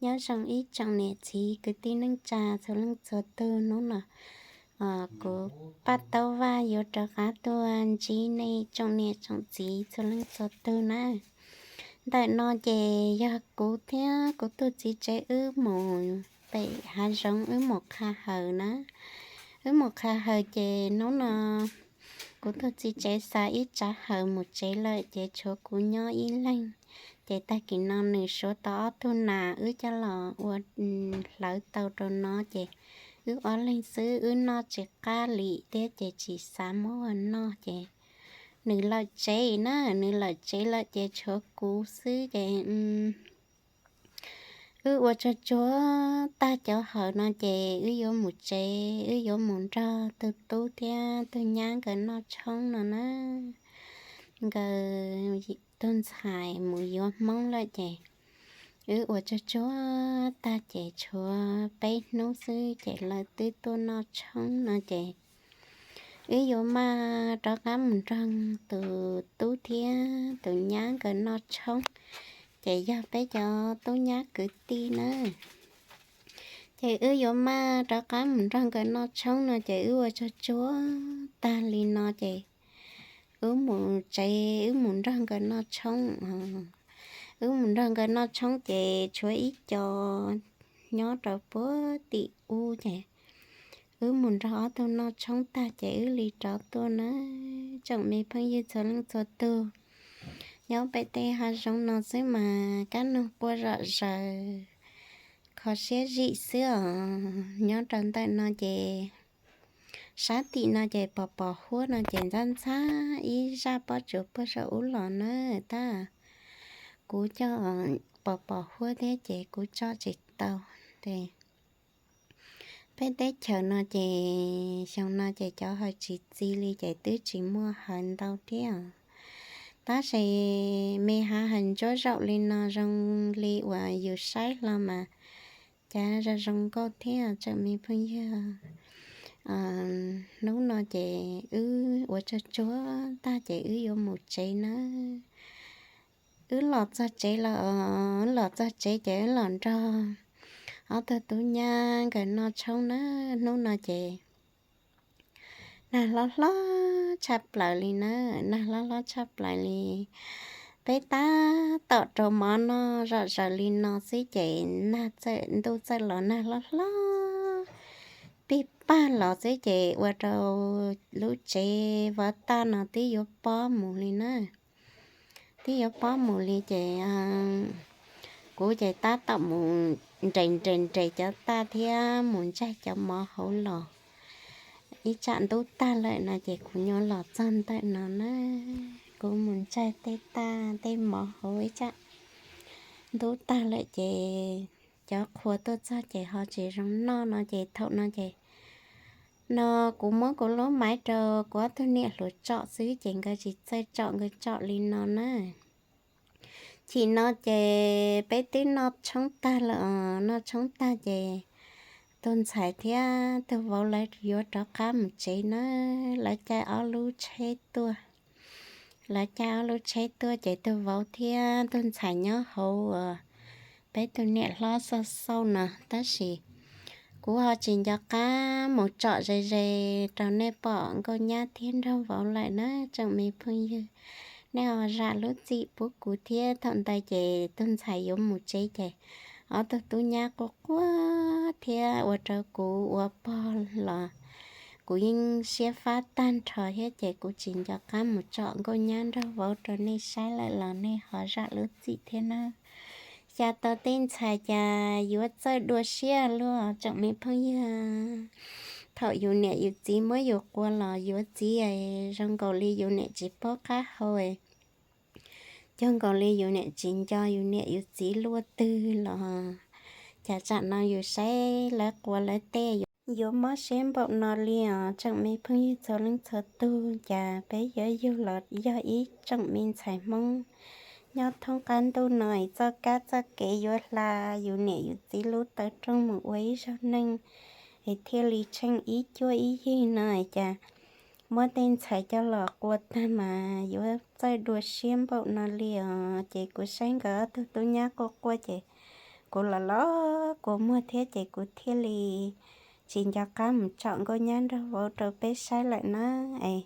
Nyob zoo ib tsoom niam txiv kwv tij neej tsa txhua leej txhua tug. Hnub no kuv Paj Taub Vaj yuav rov qab tuaj ntsib nej tsoom niam tsoom txiv txhua leej txhua tug na. Ntawm no ces yog kuv thiab kuv tug txiv tsev wb mus pem hav zoov wb mus qha hawm na. Wb mus qha hawm ces hnub no kuv tug txiv tsev xa ib tsav hawm mus tsev lawm ces tshuav kuv nyob ib leeg. Ces tag kis no nws suav tau ob tug nas wb coj los ua hlawv tau rau no ces wb ob leeg xwb wb noj tsis qab li thiab ces tsis xav muab ua noj ces nws lawm tsev na, nws lawm tsev lawm ces tshuav kuv xwb ces wb ua tsuag tsuag tag cov hawm no ces wb yuav mus tsev, wb yuav mus nrog tug tub thiab tug nyab nkawd noj tshoob no na. Nkawd tug ntxhais mus yuav Hmoob lawm ces wb ua tsuag tsuag tag ces tshuav peb hnub xwb ces lawv twb tuaj noj tshoob no ces wb yuav maj rov qab mus nrog tus tub thiab tus nyab nkawd noj tshoob, ces yog peb cov tub nyab kwv tij na. Ces wb yuav maj rov qab mus nrog nkawd noj tshoob no ces wb ua tsuag tsuag tag li no ces wb mus tsev, wb mus nrog nkawd noj tshoob. Wb mus nrog nkawd noj tshoob ces tshuav ib co nyob rau puag tim ub ces wb mus nrog ob tug noj tshoob tag ces wb li rov tuaj na. Tsoom me phooj ywg txhua leej txhua tug, nyob pem tej hav zoov no xwb mas kab noog quaj zom zaws, kho siab zim xwb os. Nyob rau ntawm no ces sab tim no ces pos pos huab no ces ntxhab ntxhab ib zaj pob tsuas puag saum ub los na. Tab kuv coj pos pos huab thiab ces kuv tso tsis tau. Peb teb chaws no ces xyoo no ces cov hawm tsis txi li ces twb tsis muaj hawm ntau thiab. Tab sis me hav hawm ntsuab zaum li no zoo li uas yus saib hlo mas cas zoo zoo nkauj thiab tsoom me phooj ywg. Hnub no ces wb ua tsuag tsuag tag ces wb yuav mus tsev na. Wb los txog tsev los, wb los txog tsev ces wb los nrog ob tug tub nyab nkawd noj tshoob na. Hnub no ces nag hlob hlob tshaj plaws li na, nag hlob hlob tshaj plaws li. Peb tab tom rau mov noj zom zaws li no xwb ces nag txawm, ntuj txawm los nag hlob hlob pig pag los xwb ces ua rau lub tsev vov tag no twb yuav pob mus li na. Twb yuav pob mus li ces kuv ces tab tom mus nres nres nres cov tag thiab mus ntsaig cov mov hauv los. Ib tsam ntub tag lawm no ces kuv nyuam los txog ntawm no na. Kuv mus ntsaig tej tag tej mov hauv ib tsam ntub tag lawm ces cov qhua tuaj txog ces ho tsis zoo noj no ces thaum no ces no kuv muab kuv lub maiv rau kuv ob tug niam hluas tsom xwb ces nkawd tsis txawj tsom, nkawd tsom li no na. Chim no ces peb twb noj tshoob tag lawm, noj tshoob tag ces tus ntxhais thiab tus vauv lawv yuav rov qab mus tsev na. Lawv caij ob lub tsheb tuaj, lawv caij ob lub tsheb tuaj ces tus vauv thiab tus ntxhais nyob hauv uas peb tus niam hlob xauj xauj no tab sis kuv ho tsis nco qab mus tsom ze ze rau nej pom nkauj nyab thiab nraug vauv lawm na tsoom me phooj ywg. Nej ho zam lub txim pub kuv thiab, thaum ntawd ces tus ntxhais yuav mus tsev ces ob tug tub nyab quaj quaj thiab ua rau kuv ua pog los kuv yeej siab fab tag nrho thiab ces kuv tsis nco qab mus tsom nkauj nyab nraug vauv rau nej saib lawm los nej ho zam lub txim thiab na. Xya tau tej ntxhais cas yuav txawj dua siab luaj tsoom me phooj ywg. Thaum yus niam yus txiv muab yus qua los yuav txiv zoo nkaus li yus niam tsis paub qab hau, cuag nkaus li yus niam tsis nco yus niam yus txiv luaj twg los cas tsam no yus saib lawv qua lawv tej yuav mob siab npaum no li os tsoom me phooj ywg txhua leej txhua tug. Cas peb yuav yug los yog ib tsoom me ntxhais Hmoob nyob thoob qab ntuj no es txoj kab txoj kev yuav hla yus niam yus txiv lub taw rooj mus ua ib zaug neej es thiaj li tsheej ib cuab ib yig no cas muab tej ntxhais coj los qua tag mas yuav txawj dua siab npaum no li os. Ces kuv saib nkawd ob tug tub nyab quaj quaj ces Kuv los los kua muag thiab ces kuv thiaj li tsis nco qab mus tsom nkauj nyab nraug vauv rau peb saib lawm na. Es